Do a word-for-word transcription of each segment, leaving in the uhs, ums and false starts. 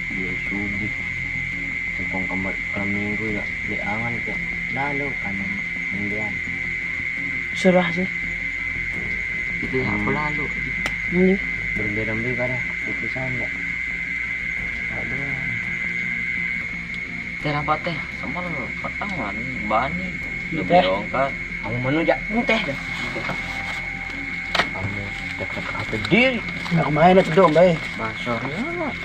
Iya, subuh. Tepung kembar, kembar minggu ya, beli angan ke. Lalu kan, kemudian. Surah sih. Itu ya, apa lalu? Ini. Berembe-rembe pada putusan ya. Tak doang. Teh apa teh? Sama lo, petang kan, bani. Iya, lebih teh. Ongkat. Kamu mana jak? Ini teh dah. Kamu cek-cek apa diri? Nak main lah, cedok, baik. Basornya lah.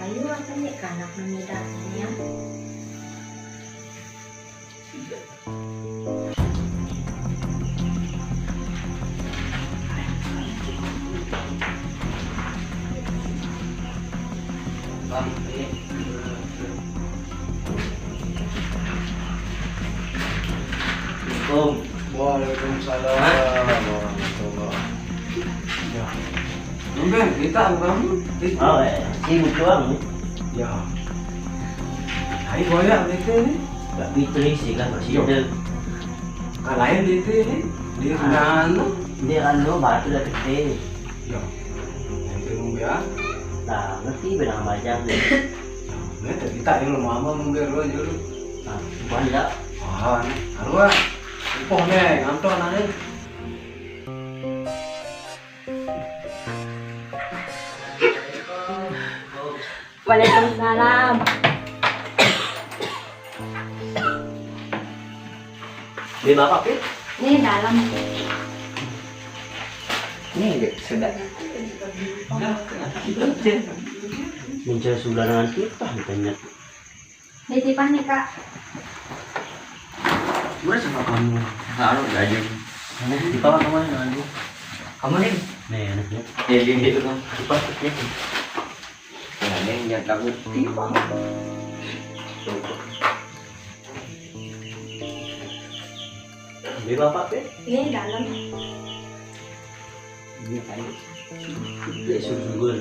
Ayo, apa nih, kanak nang muda nih ya? Assalamualaikum. Waalaikumsalam warahmatullah. Ya. Tumben, kita kamu. Oh, eh, sibuk doang nih. Ya. Ayo, banyak gitu nih. Gak Fitri sih kan, masih. Yo. Ada. Kan lain gitu nih. Di mana? Dia kan lo batu udah gede. Ya. Itu ya. Nah, ngerti benang bajang nih. Nah, itu kita yang mau mama mungkin lo dulu. Nah, bukan ya. Ah, nih, arwah. Empoh nih, ngantor nih. Waalaikumsalam. Di bapak, Pit? Ini dalam. Ini, Dek, sudah. Mencari sebelah dengan kita, katanya. Ini titipan nih, Kak. Mana sama kamu? Nah, anu, gajah. Ini titipan kamu nih, Nandi. Kamu nih? Nih, anaknya. Ya, dia gitu kan. Titipan, titipan. Nah, ini yang takut titipan. Beli apa, Pe? Ini dalam. Ini kan. Ini sungguh-sungguh.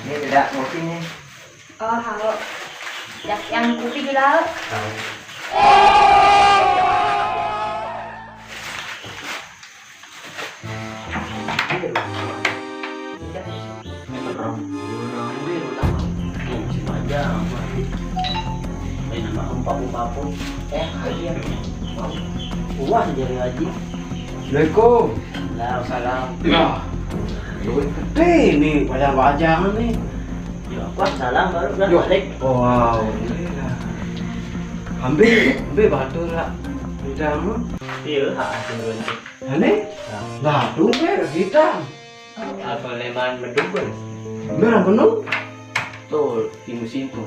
Ini tidak mungkin nih. Oh, halo. Ya, yang kopi gula. Wah, jadi haji. Assalamualaikum. Waalaikumsalam. Nah, duit gede nih, banyak bajangan nih. Ya, wah, salam baru dah. Yo. Balik. Oh, wow. Ambil, ambil batu lah. Udah, Mang. Iya, ha, turun. Aneh? Nah. Lah, tuh, kita. Apa leman bedubel? Merah penuh? Tuh, timu simpul.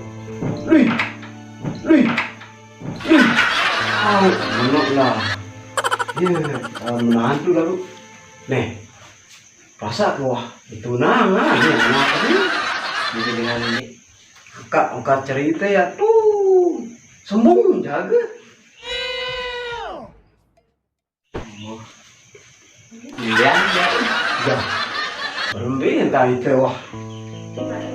Lih. Lih. Lih. Au, menok lah. Iya, eh, menantu lalu. Nih. Rasa wah, itu nangan ya, kenapa nih? Bisa dengan ini. Angkat, angkat cerita ya tuh. Sembung jaga. Iya, iya. Ya. Berembe entah itu wah.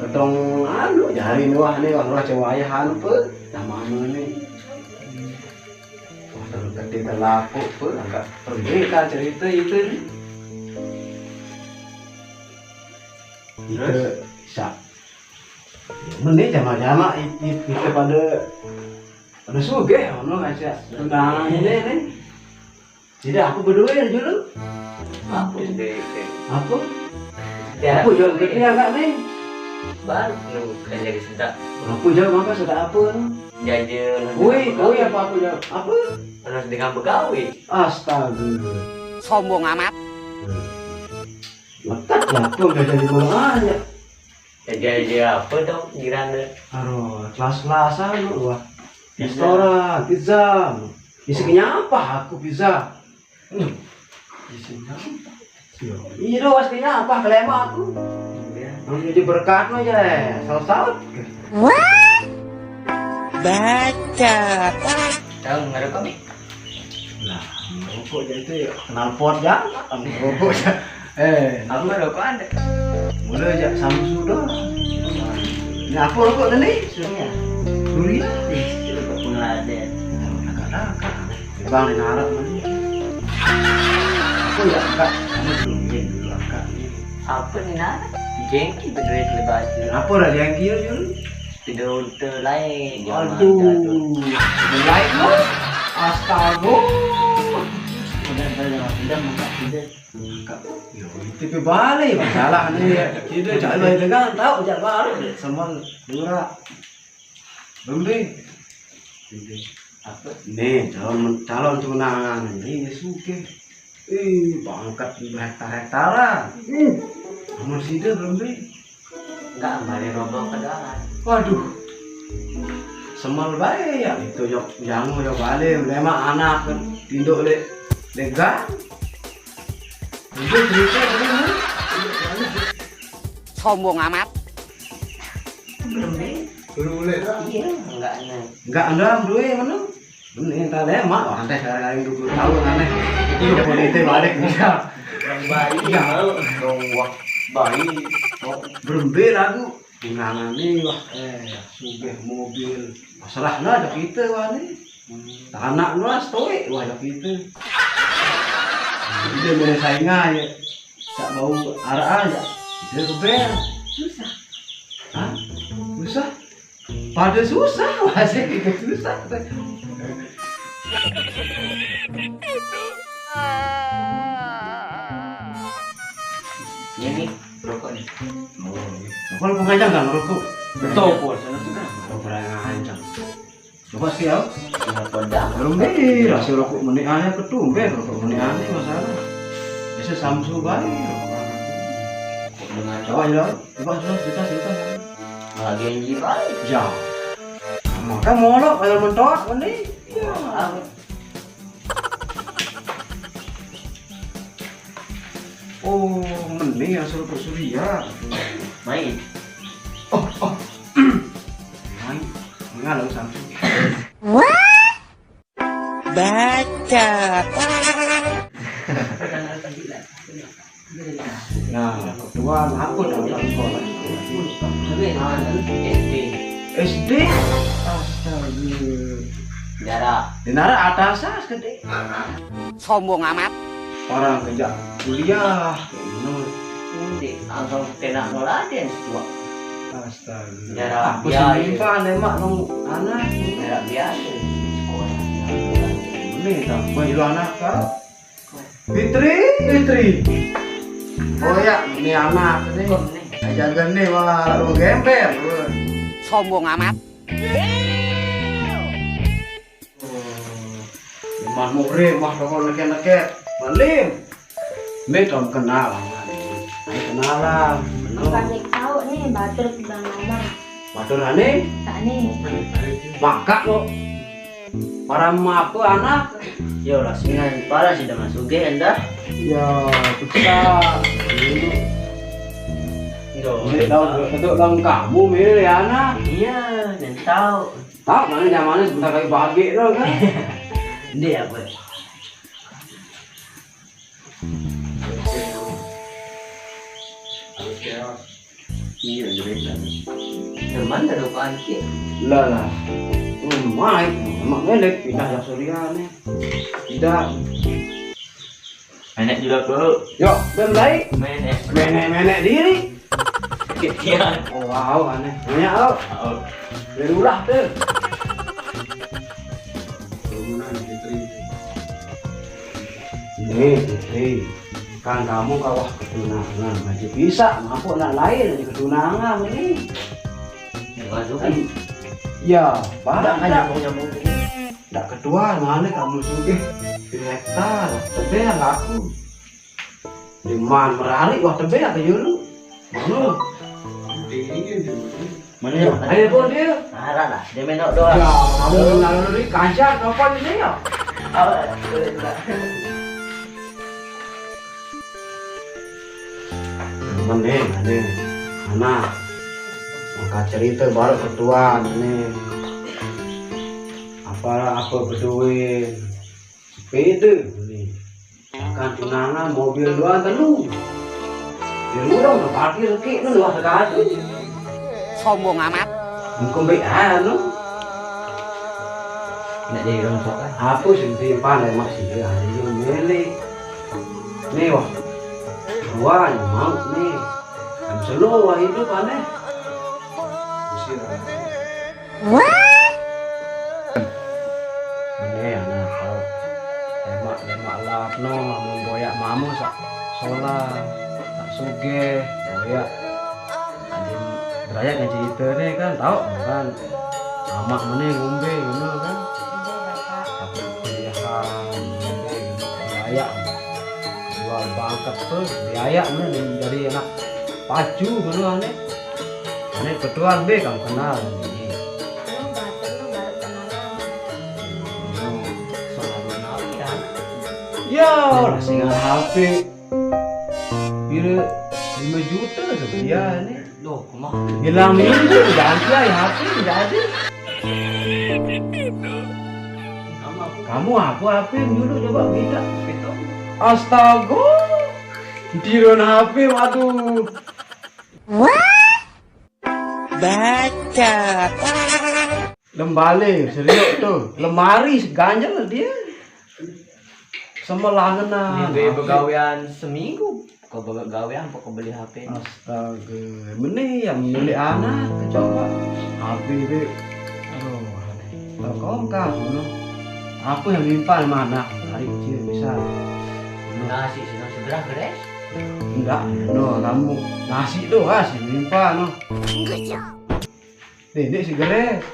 Ketong anu jari wah nih wah, wah cewek ayah anu pe. Nama anu nih. Wah, terus gede terlaku pe, agak berembe entah cerita itu nih. Itu terus? Sa. Mending sama-sama i-, i-, kita pada, pada sugih, ono aja. Tunangan ini nih. Jadi aku berdua ya dulu. Apa? Apa? Ya. Aku jual gede agak nih. Baru lu kan jadi sedak. Aku jual apa sedak apa? Jajan. Woi, woi, apa aku jual? Apa? Harus dengan begawe. Astaga. Sombong amat. Lekat ya, aku udah jadi guru aja. Ya, jadi apa dong, Giranda? Aduh, kelas-kelasan lu, wah. Pizza. Restoran, pizza. Isi kenyapa aku pizza. Hmm. Isi kenyapa? Iya. Iya, dong, isi kenyapa, kelema aku. Iya. Yang jadi berkat aja, saut-saut. Wah. Baca. Tahu nggak ada kami? Lah, merokok aja itu ya, kenal pot ya, kamu merokok aja. Eh, aku merokok ada. Mulai aja sama sudah. Nah, apa rokok tadi? Surya. Surya. Rokok pengeladen. Nah, kakak-kakak. Bang, dia ngarap mana? Apa ya, Kak? Kamu dulu, dulu, Kak. Apa ni, nak? Jengki berdua ke baju. Apa dah jengki tu, Jul? Tidur untuk lain. Aduh. Lain tu. Astaga. Udah, udah, udah, udah, udah. Yo, itu pe balik masalah ni. Kita cak lain dengan tahu cak baru deh, sama dura. Bembe. Apa? Nih, calon, calon tunangan ini ya suke. Eh, bangkat berhektar-hektaran. Hmm. Amun sida, Bembe. Enggak, balik rombong ke dalam. Waduh. Semal bae ya itu, yo, jangan yo balik, memang anak tinduk lek lega. Itu cerita. Sombong amat. Belum deh. Belum boleh dah. Iya, enggak nih. Enggak ada, belum mana? Ini entah deh, mak, wah, anteh sekarang hari dua puluh tahun aneh. Iya, politik balik bisa. Yang baik, ya, tahu. Dong, wah, baik. Oh, berembe lagu. Tunangan ni, wah, eh, sugih mobil. Masalah lah ada kita, wah, ni. Anak lu lah stoik, wah, ada kita. Dia boleh saingan ya. Tak bau arah aja. Dia kebel. Susah. Hah? Susah? Pada susah, masih susah. Ini nih, rokok nih. Oh, iya. Rokok lu pengancam kan, rokok? Betul, Bos. Sana sudah. Rokok pengancam. Coba sih, ya. Kenapa dah? Belum deh, rasa rokok menik aja ketumben, rokok menik aja masalah. Bisa Samsu baik. Kok dengan coba aja, coba, coba, cerita, cerita. Lagi yang jiwa. Ya. Maka molok kayak mentok, mending. Ya. Oh, mending ya suruh ke Surya. Main. Oh, oh. Main. Mengalau Samsu. Baca. Nah, ketua aku dalam sekolah. S D. S D? Astaga. Di daerah atas, gede. Sombong amat. Orang kerja kuliah, kayak gini. Ini langsung kena nolakan, tua. Astaga. Daerah aku biaya. Sendiri, Pak, nembak nong anak. Daerah biasa. Sekolah. Ini tak, bukan dulu anak, Kak. Fitri, Fitri. Oh ya, ini anak ini. Aja gini malah lu gembel. Sombong amat. Oh, Mas Muhrim, wah, toko neket-neket. Malim. Ini dong kenal. Ayo kenalan. Bukan tahu nih, batur bilang nama. Batur ane? Tak nih. Maka kok. Para apa anak? Yo lah, singan para sida masuke endah. Ya, bisa. Ini tahu, untuk tahu kamu milih ya anak. Iya, dan tahu. Tahu mana zamannya sebentar lagi bahagia tuh kan? Ini apa? Iya, cerita. Teman ada apa aja? Lah, lah. Rumah, emak ngelek pindah ya Surya nih. Tidak. Menek juga dulu. Yuk, dan baik. Menek. Menek-menek diri. Ketian. Oh, wow, aneh. Banyak, oh. Oh. Berulah tuh. Turunan Fitri. Nih, Fitri. Kan kamu kawah ketunangan, masih bisa mabuk nak lain aja ketunangan ini. Masuk kan? Ya, banyak nyambung-nyambung. Ndak ketua, mana kamu sugih? Direktar, tebel aku. Di mana merari, wah, tebel aku dulu. Mana? Dingin dulu. Mana ya? Ayo, pun dia. Arah lah, dia main outdoor. Ya, kamu lalu di kancah, apa di sini ya? Apa? Mending, mending. Anak, maka cerita baru ketuan ini. Apa, apa beduit? Sepeda beli. Kan tunangan, mobil doang telu. Di rumah udah parkir, ki, lu luar sekali. Sombong amat. Engko mbek anu. Nek jadi rongsok, eh. Aku sing timpal, eh, Mak, sih, ya, ini milik. Nih, wah. Wah, yang mau nih. Yang selo, wah, hidup aneh. Usir. Wah. Ini anak, lemak, lemak lapno, mau boyak mamu sak solah, sak sugih, boyak. Anjing berayak ngaji itu nih kan, tahu kan? Amak meneh ngombe ngono kan? Aku kuliahan, ngombe, berayak. Jual bangket tuh, biaya meneh dari anak pacu ngono aneh. Aneh ketuan be kamu kenal. Ya, orang singan H P. Pira lima juta tuh dia ini. Loh, kumaha? Bilang minggu ganti aja H P jadi. Kamu apa H P dulu coba kita? Astaga. Tiron H P, waduh. Baca. Lembale, serius tuh. Lemari ganjel dia. Semelangenan. Ini begawean seminggu. Kok begawean, kok beli H P. Astaga, meneh yang milik anak, coba. H P be. Aduh, terkongkang, no. Aku yang minta mana? Hari kecil bisa. Nasi sih, nasi gerah, Gres. Enggak, no, kamu nasi doang sih minta, no. Enggak, ya. Nih, ini si Gere.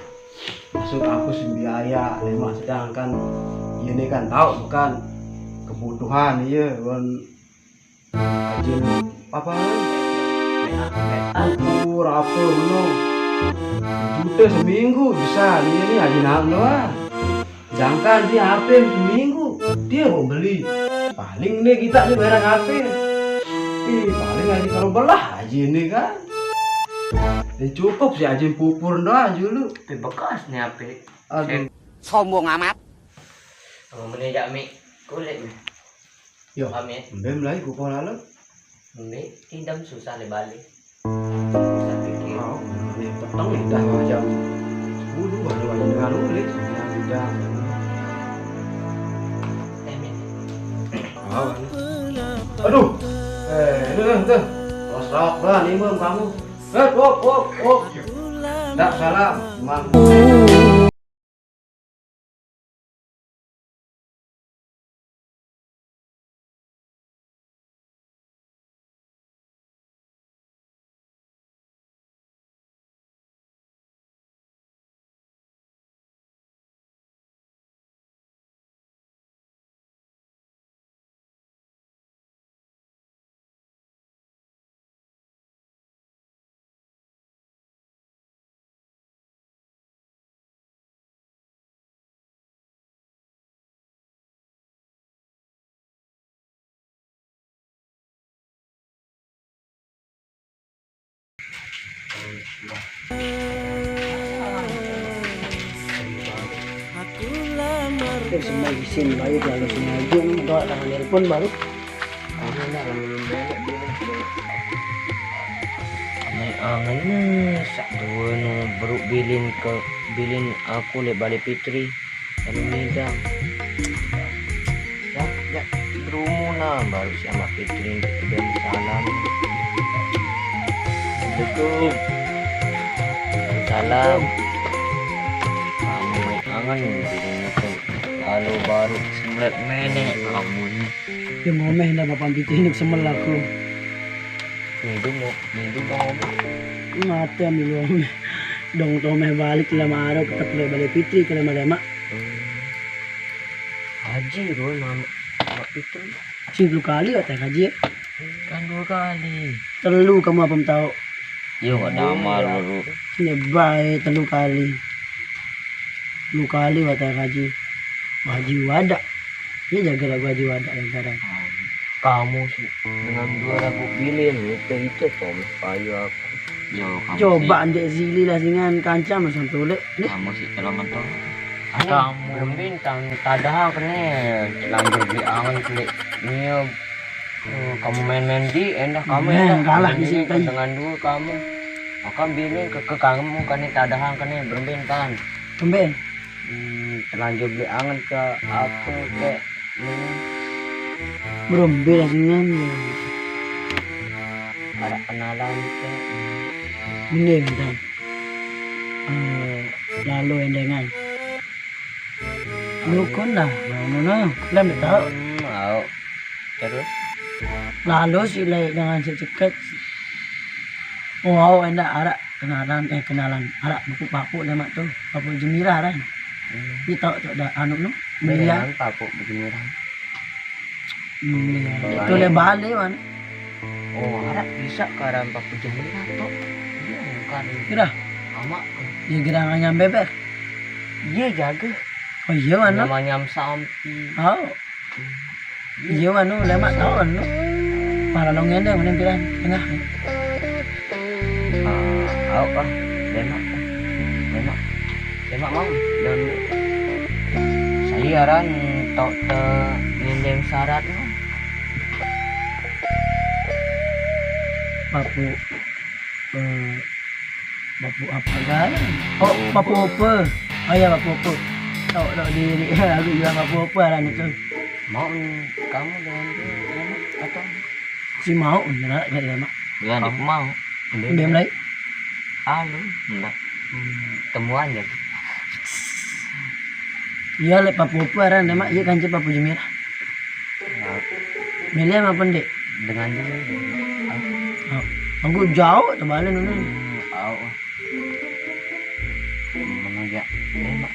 Maksud aku sih biaya, lemak, sedangkan ini kan tahu bukan kebutuhan, iya, kan rajin apa? Aku rapi no. Juta seminggu bisa, ini, ini rajin doang. Jangan dia H P seminggu, dia mau beli. Paling nih kita nih barang H P. Ih, paling aja kalau belah aja ini kan. Ya cukup sih aja pupur doang dulu. Tapi bekas nih H P. Aduh. Sombong amat. Kamu menijak mi kulit mi. Yo, paham ya? Mbem lagi ku pola lo. Ini tidak susah le balik. Susah pikir. Oh, ini petang nih dah jam sepuluh, baru aja dengan ulit, yang udah. Eh, Min. Oh, ini. Aduh. Eh, itu tuh, tuh. Los rok lah, nih, Bang, kamu. Eh, wop, wop, wop. Tak salah, Mang. Terus semua isin baik lalu sengaja nih doa tangan nelpon baru. Ini angen sak dua nu baru bilin ke bilin aku le balik Fitri. Lalu ngidam. Ya, ya, berumuna baru si Amat Fitri dan salam. Assalamualaikum. Salam. Kamu angan ini. Lalu baru semlet menek kamu ini. Dia ngomeh ndak bapak piting semel aku. Minum, minum dong. Mate milu. Dong tomeh balik lama aro tetep balik Fitri ke lama-lama. Haji, Rul, nama, nama itu. Sing dua kali kata haji ya? Kan dua kali. Telu kamu apa tahu? Yo, ada amal, Rul. Ini baik telu kali. Telu kali kata haji. Haji wada. Ini jaga lagu haji wada yang sekarang. Kamu sih dengan dua lagu bilin itu itu Tom payu aku. Yo, kamu coba sih. Andek sili lah dengan kancam sampai ulek. Kamu sih kalau mentok. Kamu bintang tadahak nih lanjut beli angan klik niup. Oh, kamu main-main di endah kamu. Nah, endah kalah di sini dengan dua kamu. Maka bilin ke, ke kamu kane tadahang kane berembe kan. Berembe? Hmm, terlanjur beli angen ke aku ke ini. Berembe lah dengan ya. Ada kenalan ke. Mending kan. Eh, lalu endengan. Dukun lah, ngono no. Lem tau. Hmm, au. Terus? Lalu si le dengan si ceket. Oh, au, endak arak kenalan, eh, kenalan. Arak buku papu lemak tu. Papu Jemira kan. Hmm. Dia tau tu dah anu no. Beli ya. Dengan papu Jemira. Hmm, iya. Itu le balik man. Oh, arak bisa karan papu Jemira tu. Dia bukan. Kira. Amak. Dia kira nganyam bebek. Iya jaga. Oh iya mana? Nganyam sampi. Oh. Iya anu lemak tau anu. Para lo ngendeng mending bilang tengah. Ah, au ah, lemak. Lemak. Lemak mau. Dan saya aran tau te ngendeng syarat no. Papu, eh, papu apa kan? Oh, papu apa? Oh iya, papu apa? Tau, tau diri. Aku bilang papu apa lah itu. Mau kamu dengan dia, enak atau? Si mau, enak, enak, enak. Ya, aku mau. Dia mulai. Halo, enggak. Hmm, temuan ya. Iya, lek papu apa aran, emak, iya kan papu Jemira. Nah, milih apa, Dek? Dengan dulu. Oh, aku jauh terbalik ini. Hmm, au. Mengayak nembak.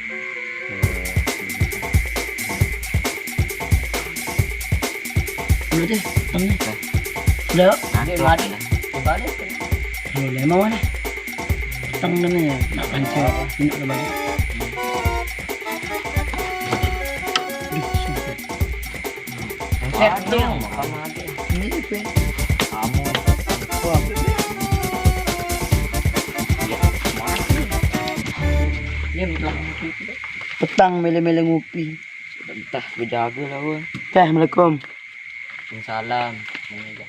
Udah deh, tang nih. Udah. Udah, yuk. Nah, dia tuh. Balik. Dia balik. Kalau dia mau mana? Tang kan ya, nak pancing. Ini udah balik. Aduh, sumpah. Set, aduh, makan lagi. Ini, Pe. Kamu. Wah. Iya, mati. Iya, minta kopi. Petang mele-mele ngopi. Entah, bejaga lah, Bun. Teh, assalamualaikum. Waalaikumsalam. Ini aja.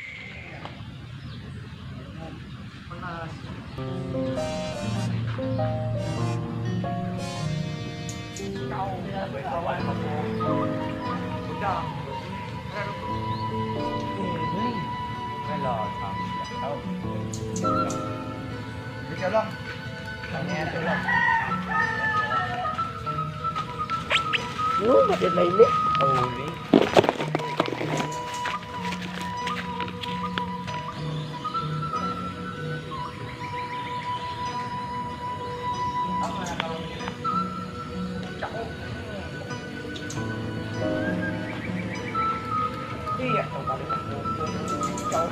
Lu makin main nih. Oh, ini. Iya, kau balik. Jam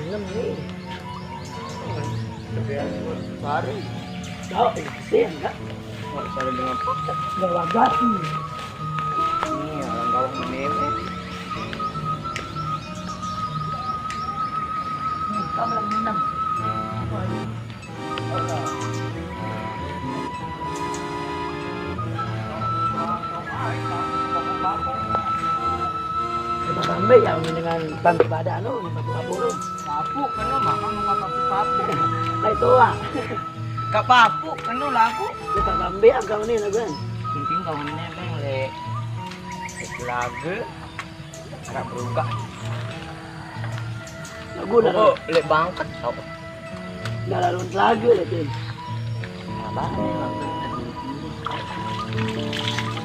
enam nih. Lebih hari. Kau, eh, kesian, Kak. Nggak salah dengan paket. Nggak lagasi. Iya, orang gawang ini. Nih, kamu lagi enam. Kita sampai ya dengan bang pada anu, lima puluh. Papu kena makan muka papu-papu. Baik tua. Kak papu kena lagu. Kita sampai agak ni lagu kan. Penting kau ni meng le. Lagu. Anak berubah. Lagu dah. Oh, lek bangket tau. Dah lalu lagu lek, Tin. Abang ni bangket.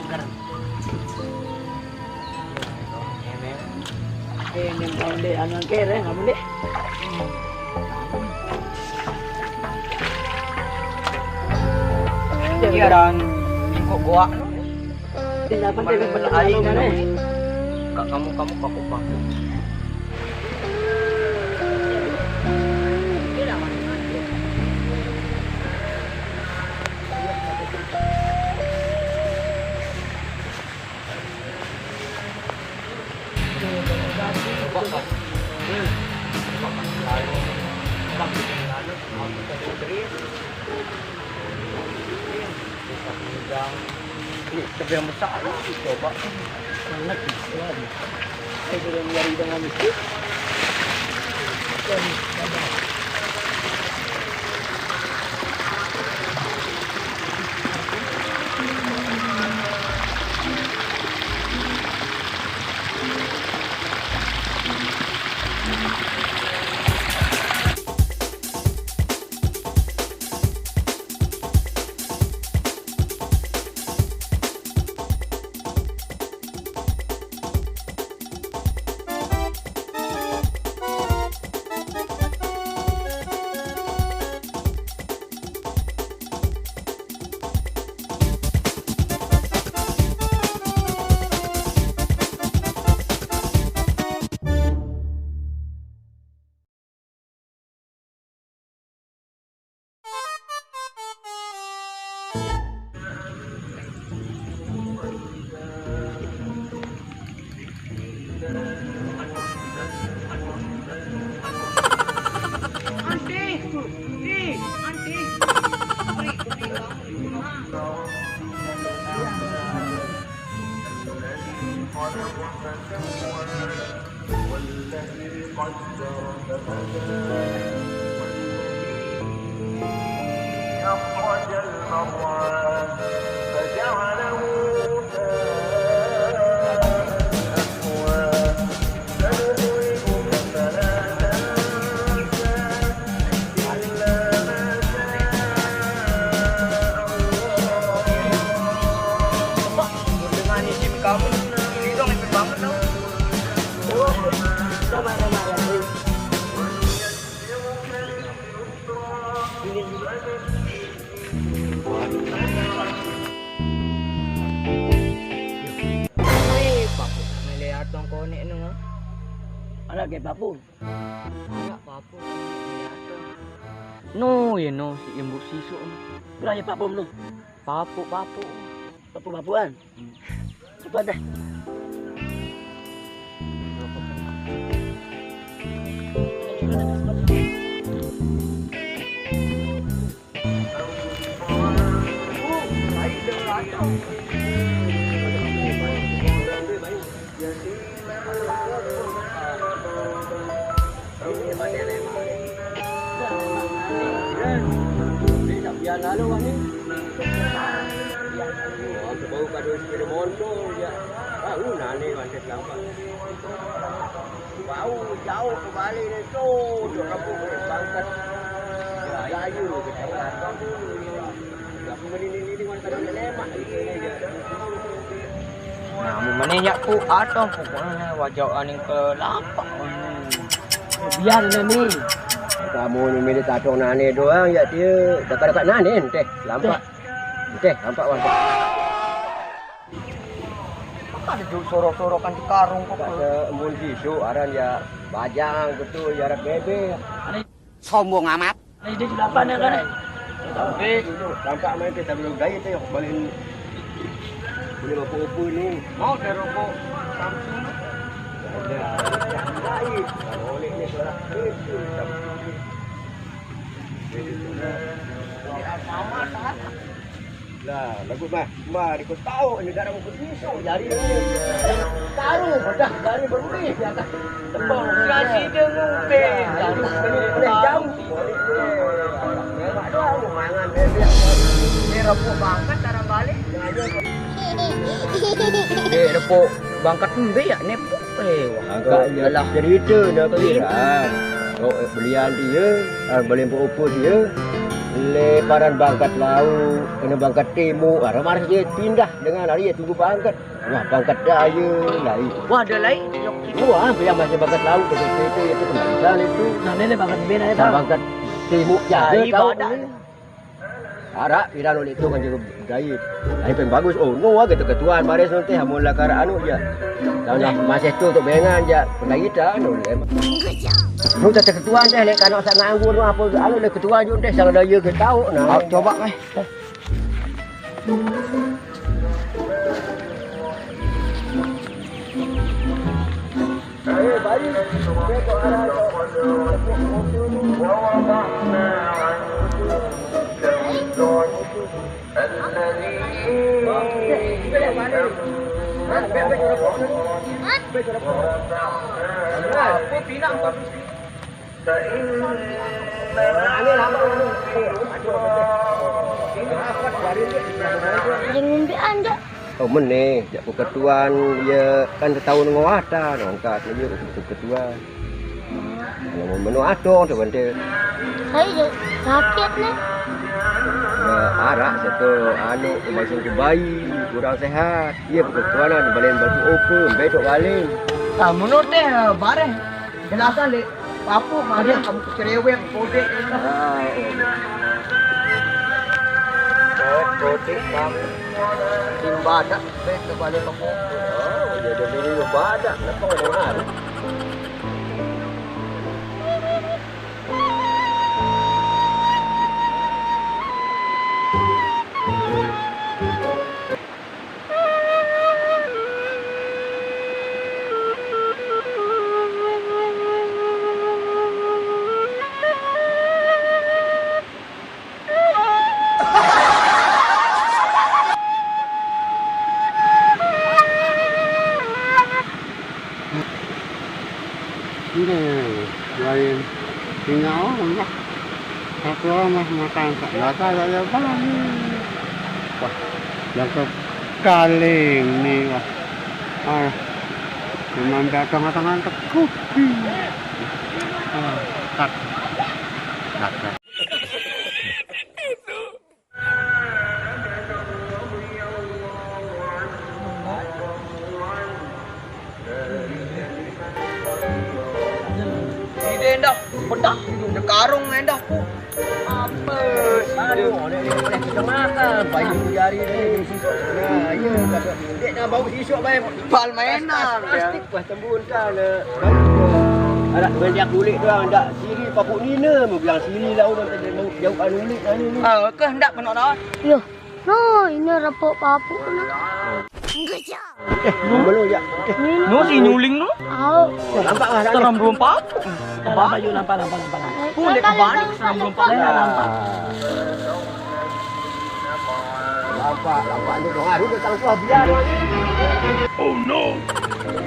Ker. Eh, yang kau dek, anu kere, kamu dek. Iya, dan kok goak lu. Tindakan dari petang aing lalu, anu, eh. Kak, kamu, kamu, kaku, kaku. Ini tapi yang besar lah, coba. Banget, ya. Saya sudah nyari dengan itu. والذي قدر فهدى. والذي أخرج المرعى. فجعله غثاء أحوى. سنقرئك فلا تنسى. إلا ما شاء الله. Dengan izin kamu, ini dong, ribet banget dong. Wih, Papu, ngeliat dong konek nu. Anak kayak Papu. Anak Papu, ngeliat dong. No, ya no, si ibu sisuk. Berapa Papu nu? Papu, Papu. Papu-papuan. Coba dah. Biar lalu wah ni. Oh, bau kado sepeda motor ya. Ah, uh, nane wantes lampak. Bau jauh kembali ni tu. Untuk kampung ni bangkat. Gayu kita. Aku meni ni ni wantes lemak. Nah, mun meni nyak ku atong pokoknya wajau aning ke lapak. Biar nani. Kamu ni milih tatong nane doang ya dia. Dekat-dekat nane enteh lampak. Enteh lampak wan. Apa ada tu sorok-sorokan di karung kok? Kata mun sisuk aran ya bajang betul ya arak bebe. Sombong amat. Nah, dia delapan ya kan? Tapi tampak main kita belum gaya tu yang paling boleh bawa apa ni. Mau dah rokok Samsung. Ada. Baik. Kalau oleh ni suara itu Samsung. Sama, sama. Lah, lagu mah, mah di kau tahu ni darah muka pisau jari ni. Taruh dah jari berulih di atas tembang. Kasih dia ngumpe. Boleh jauh. Memang doang mangan dia. Dia repuk bangkat darah balik. Dia repuk bangkat embe ya nepuk. Eh, wah. Angkat je lah cerita dah kira. Oh, eh, belian dia, ah, belian pupus dia. Leparan bangkat laut, kena bangkat timur, ah, marah dia pindah dengan hari dia tunggu bangkat. Wah, bangkat daya lain. Wah, ada lain. Wah, yang masih bangkat laut, betul itu, itu kena bisa itu. Nah, ini bangkat bina ya. Bangkat timur jaga kau. Arak, ira nu itu kan juga gaib. Ai peng bagus. Oh, nu age tu ketuan baris nu teh amun lakar anu ja. Kalau dah masih tu tu bengan ja. Pendai kita anu emang. Nu teh ketuan teh lek kanak sak nganggur nu apa anu lek ketuan ju teh sang daya ke tau nah. Coba meh. Jangan ngumbe anjak. Oh, meneh, jak peketuan, ya kan setahun ngawatan, angkat aja peketuan. Kalau mau menu adong, coba deh. Saya je sakit nih. Ya, arak satu anu, masuk ke bayi, kurang sehat. Iya, peketuan, balen batu opo, bedok balen. Ah, menurut teh, bareh. Jelasan, Lek. Papu, mari kamu cerewet, kodek. Ah, oh. Kodek, Bang. Tim badak, Lek, kebalik ke Papu. Oh, dia ada video badak. Kenapa nggak dengar? Ini lain tinggal orang lah. Satu orang lah makan tak rata, tak ada balik. Wah, yang ke kaling nih, wah. Ah, memang datang-datang ke kopi. Ah, tak. Tak. Ide endah, bedak, dia karung endah, pu. Apa sih? Aduh, ada yang boleh kita makan. Bayu jari ni, sisuk. Nah, iya, kata. Dia nak bau sisuk, baik. Pal mainan. Plastik, wah, tembun kan. Arak banyak kulit tu, dah siri, papuk nina, mau bilang siri lah, orang tak mau jauh anu ni, anu ni. Ah, ke hendak penuh dah. Yo. No, ini repuk papu no. Eh, belum ya. Eh, no, si nyuling no. Au. Nampak lah. Seram belum papu. Nampak, yuk, nampak, nampak, nampak, nampak. Boleh kebalik, seram belum papu. Nampak. Nampak, nampak ni dong. Harus datang tu biar. Oh no.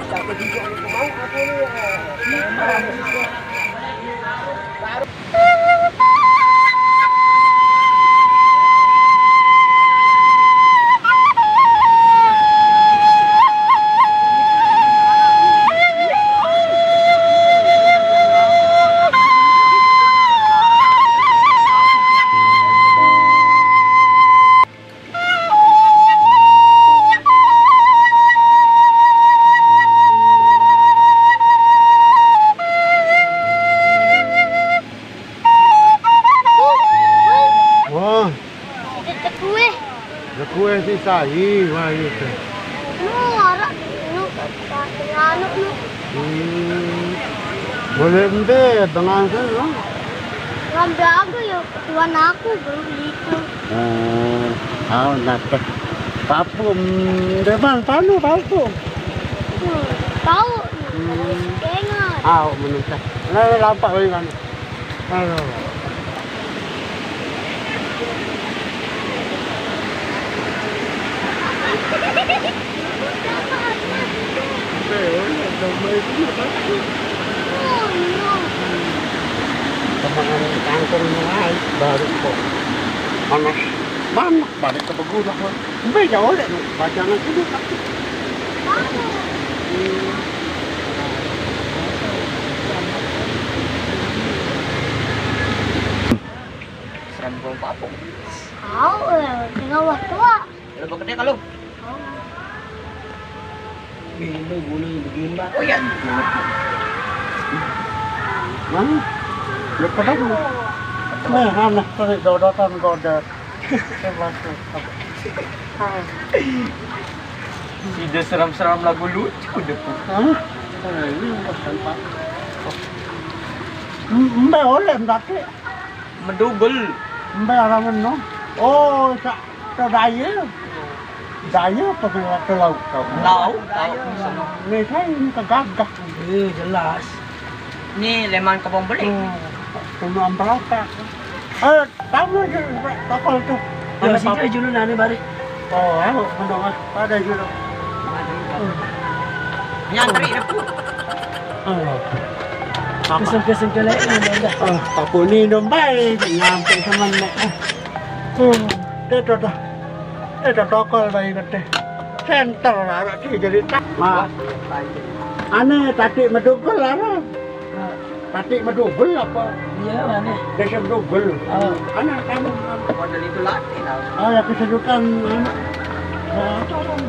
Tak begitu mau apa ni. Wah. Ada kue. Ada kue si Sahi, wah, iya teh. Nu, arak, nu, tengah, nu. Hmm. Boleh ente, tengah sana. Ngambil aku ya, tuan aku, baru itu. Hmm. Tahu, nah, teh. Papu, hmm, dia bang, panu, papu. Hmm, tahu. Hmm. Tahu, menurut saya. Nah, lampak lagi kan. Aduh. Teman kangkung mulai baru kok panas banget balik ke pegunungan. Mbe jauh deh, pajangan sini tapi. Seram gua papung. Tahu ya, tinggal waktu ah. Udah gua gede kalau. Ini guna begini, Mbak. Oh ya. Mana? Ya, padahal. Nah, mana? Tarik dodotan goda. Ide seram-seram lagu lucu deh, Pu. Hah? Eh, ini bukan, Pak. M-, mbe oleh ndake? Medugel. Mbe arah meno? Oh, sa, sa daya. Daya apa ke, ke laut kau? Laut, laut. Ni saya ini ke gagah. Eh, jelas. Ni leman kebon beli. Oh, kena berapa? Eh, Tamu je, tak apa tu. Ada situ dulu nani bari. Oh, aku mendengar pada dulu. Nyantri depu. Oh. Kesel-kesel kelek ini dah. Ah, takuni dong bae, nyampe semen nek. Ah. Hmm, dia tuh dah. Eh, tuh tokol bae kete. Center arah sih jadi tak. Wah. Aneh, tadi medugel apa? Tadi medugel apa? Iya, aneh. Desa medugel. Oh. Aneh, kamu. Model itu lagi, tau. Ah, ya, kesedutan, anu. Ah, apa, Bang?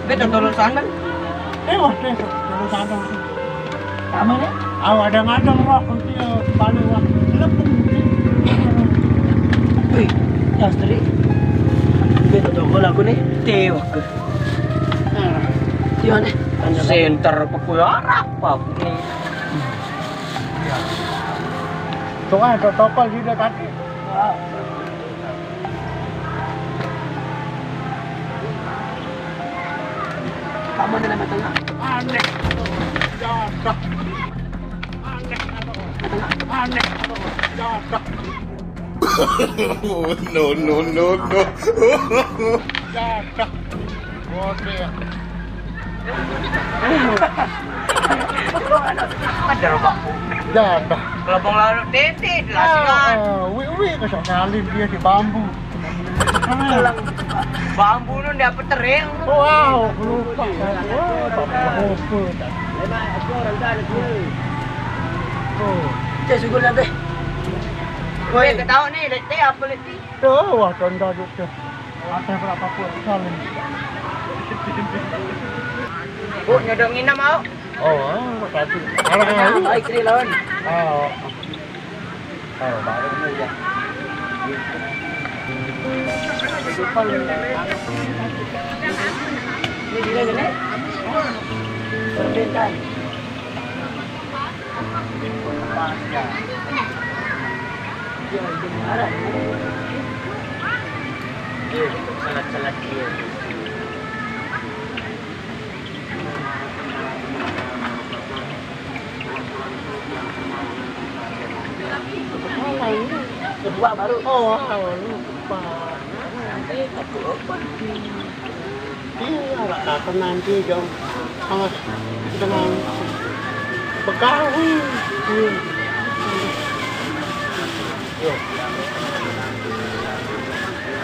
Beta turun sandal. Eh, wah, deh, turun sandal. Sama nih? Aw, ada ngadang, Wak, kunci, ya, balik, Wak. Lepung, kunci. Wih, Yastri. Beta togol aku nih, tewak. Nah. Gimana? Center pekuyarak, Pak. Nih. Iya. Tuh kan, protokol juga tadi. Kamu ada nama tengah. Aneh. Jadah. Aneh. Aneh. Jadah. No, no, no, no. Jadah. Bodoh ya. Ada, Pak. Jadah. Kalau bang lalu tete, jelas kan. Ah, wi, wi, kesok salin dia di bambu. Bambu nu dapat tereng. Wow, lupa. Wah, bambu. Oh. Cek syukur nanti. Woi, ketawa nih, lihat teh apa lihat teh? Oh, wah, tonda juga. Ada berapa pun salin. Bu, nyodok nginem mau? Oh, ah, tadi. Arah, arah. Baik, sini lawan. Oh. Oh, baru ini ya. Ini dia gini. Percintaan. Arah. Iya, salat-salat dia. Kedua baru. Oh, lupa. Nanti satu apa? Iya, nggak apa nanti, Jong. Awas, dengan Betawi. Iya. Iya.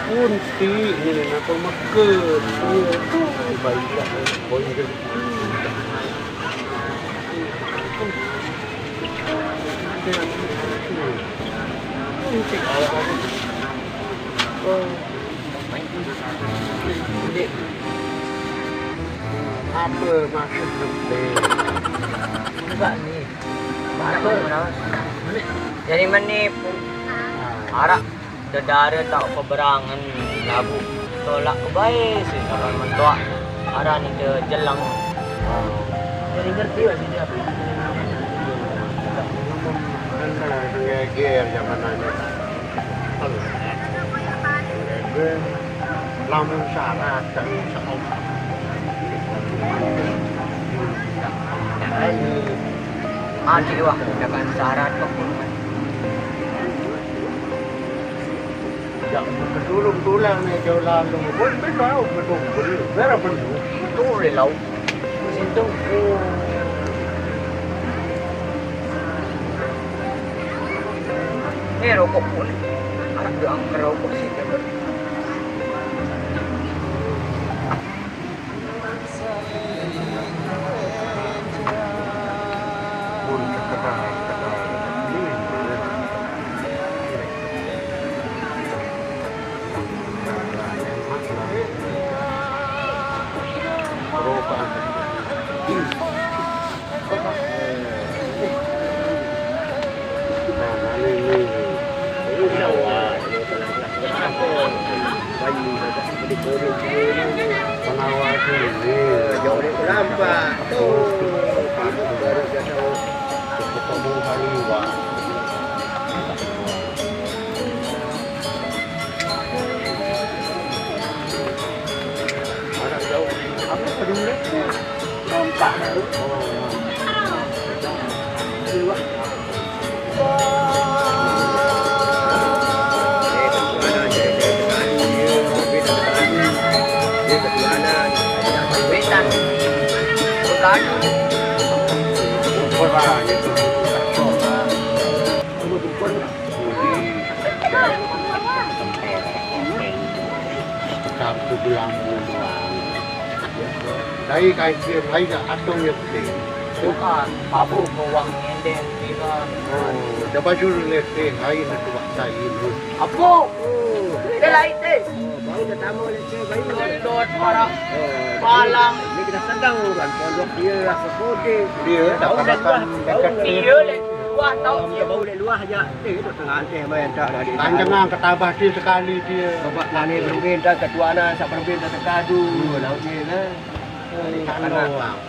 Kunti, ini nih, apa, mekar. Iya, tuh, baik ya. Oh, iya. Apa maksud lebih? Enggak nih. Batur. Jadi menipu. Arak dedare tak peberangan labu. Tolak ke bae sih, kalau mentok arah ni ke jelang. Jadi ngerti lah sih dia. Benar, geger zaman aja. Geger, lamun syarat, insya Allah. Adik wah, dengan syarat kok. Ya, kedulung tulang nih jauh lalu. Pun beda, betul, betul. Berapa betul? Betul, lau. Situ. Ini rokok pun. Anak doang ngerokok sih. Pengawas ini. Jauh dari lambat. Tuh. Baru dia tahu. Ketemu hari, Wak. Anak jauh. Apa peduli? Nampak. Oh. Iya, Wak. Aku bilang doang. Dari kajian aja atau nyetir. Bukan, mabuk ke uang ngendeng, iya. Oh, coba suruh letih, ayo na tuak saya ini. Apa? Oh. Dia lain deh. Oh, baru dah tamu letih, baru. Gendut, parah. Oh, palang. Ini kita sedang kan, pondok dia lah sekolah. Dia dah pada kan dekat dia. Dia leh, luah tau dia. Bau leh luah aja. Eh, itu tengah anteh main tak ada. Kan jangan ketabah dia sekali dia. Sebab nani bermain tak ketuanan, sak bermain tak tekadu. Lautnya kan.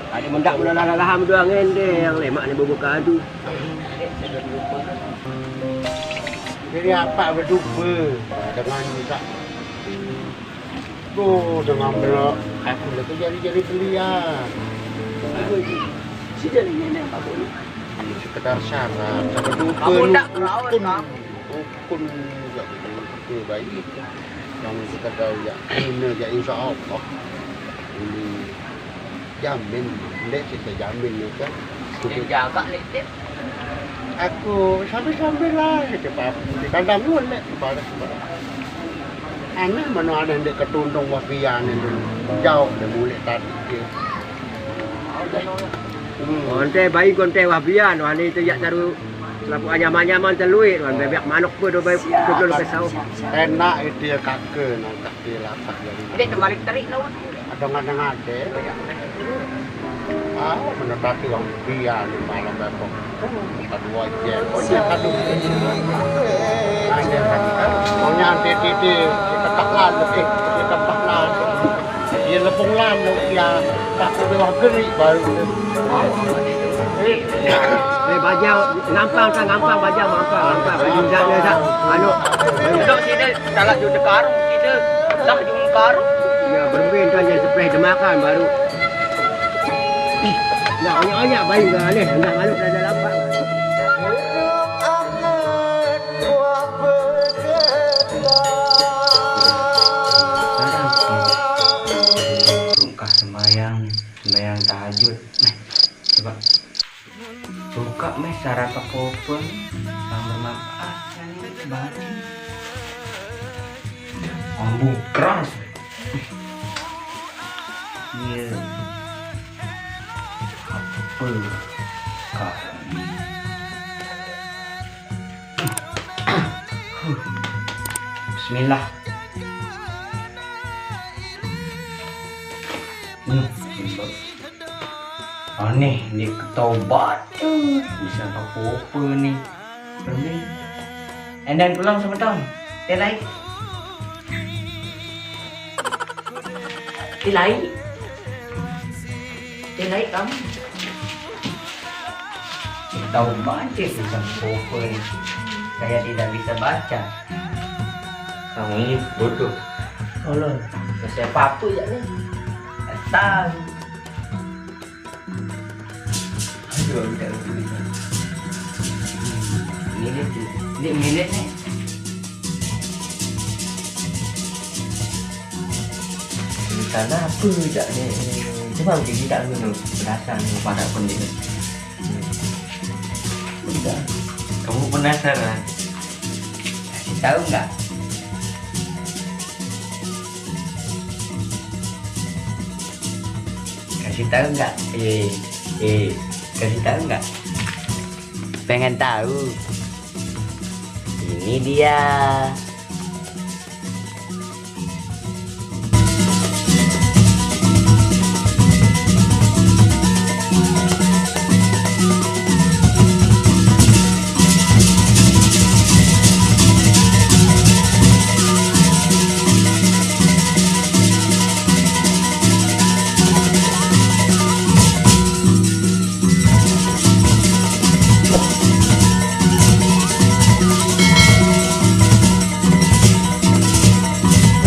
Ada mendak mula lalah-lalah dua ngendeng, lemak ni bubuh kadu. Jadi apa berdupa dengan tak tu dengan bela aku lagi jadi-jadi belian. Si jadi ngendeng apa ni? Sekedar syarat, tak berdupa. Kamu tak perawan, kamu. Rukun juga kita baik. Yang sekadar ya, ini ya insya Allah. Ini jamin, ndek kita jamin ni kan. Dia jaga letih. Aku sambil-sambil lah kita pap. Di kandang pun ndek barang-barang. Aneh mana ada ndek ketundung wapian itu. Jauh dia mulai tadi dia. Hmm. Onte bayi konte wapian, wani itu yak taruh. Lapu anyaman-nyaman teluit, wan bebek manuk pun do bayi. Siap, siap, siap. Enak itu ya kake nangkak. Dilatah jadi. Dia terbalik terik lawan. Ada ngadang-ngadang. Ah, menetap di orang dia di malam bebek. Kita dua jam. Oh, dia kadu. Ada kadu kan. Maunya nanti di, di, di tempat lalu, eh, di tempat lalu. Dia lepung lalu, ya. Tak perlu geri baru. Eh, Eh, bajau, ngampang tak, ngampang bajau, ngampang, ngampang. Baju dak dia dak. Anu. Duduk sini, salah juga karung sini. Dah juga karung. Ya, bermain kan jadi sebelah demakan baru. Ya, onyak-onyak bayi dah ni. Dah malu dah, dah lambat. Rungkah sembahyang, sembahyang tahajud. Coba. Buka meh syarat apa-apa yang bermanfaat kan ini banget. Ambu keras. Iya. Apa kak? Bismillah. Hmm, besok. Aneh, dia ketobat. Bisa apa-apa ni. Berhenti. And then pulang sebentar. Dia naik. Dia naik. Dia naik kamu. Tahu baca tulisan apa ni. Saya tidak bisa baca. Kamu ni bodoh. Tolong. Saya apa-apa je ni. Tak tahu. Aduh, aku tak tahu. Ini dia, ini milik ni. Ini tanah apa tak ni? Cuba aku gigit tak dulu. Penasaran ni, pakai pun dia. Udah. Kamu penasaran? Kasih tahu enggak? Kasih tahu enggak? Eh, eh, kasih tahu enggak? Pengen tahu? Ini dia.